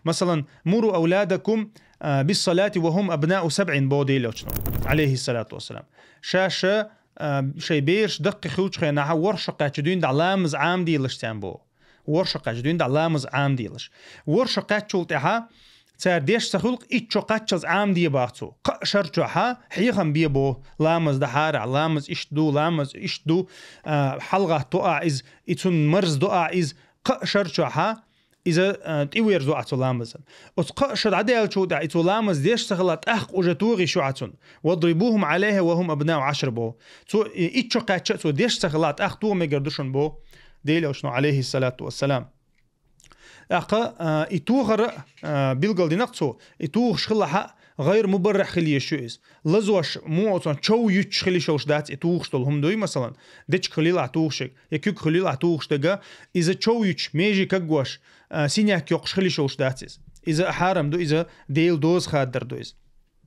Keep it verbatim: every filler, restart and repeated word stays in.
Масалан, «Муру авладакум, а, биссалати ва хум абнау сабъин», бо Делочно, алейхиссалату вассалам. Шаша, а, шай берш даккхи хилчхайна ха ворша качу дюйн да ламаз ам дийлаш цян бо. Ворша качу дюйн да ламаз ам дийлаш. Ворша качул тяха цар деш сахулк иччо качалз ам ди бахцу. Ка шарчо ха, хихам бе бо, ламаз да хара, ламаз ишт ду, ламаз ишт ду, а, халга то а из, ицун марз до а из, ка шарчо ха, иза, а, тиверзу ацу ламазан. Оц ка шар аделчу да, ицу ламаз деш сахла тах уже туги шу ацун. «Вадрибухум алейха ва хум абнау ашр» бо. Цу и-, иччо кача цу деш сахла тах ту мегар душун бо. Делочно, алейхиссалату вассалам. Аха, а, и тухара, а, билгал динак цу, и тухш хила ха, гайр мубаррах хили шу из. Лазош му оцон чов юч хили шош дац и тухш тол хум дуй, масалан, дечк хилила тухшик, я кюк хилила тухш дега, иза чов юч, межи как гош, а, синяк ёкш хили шош дац из. Иза харам ду, иза Дел доз хаддар ду из.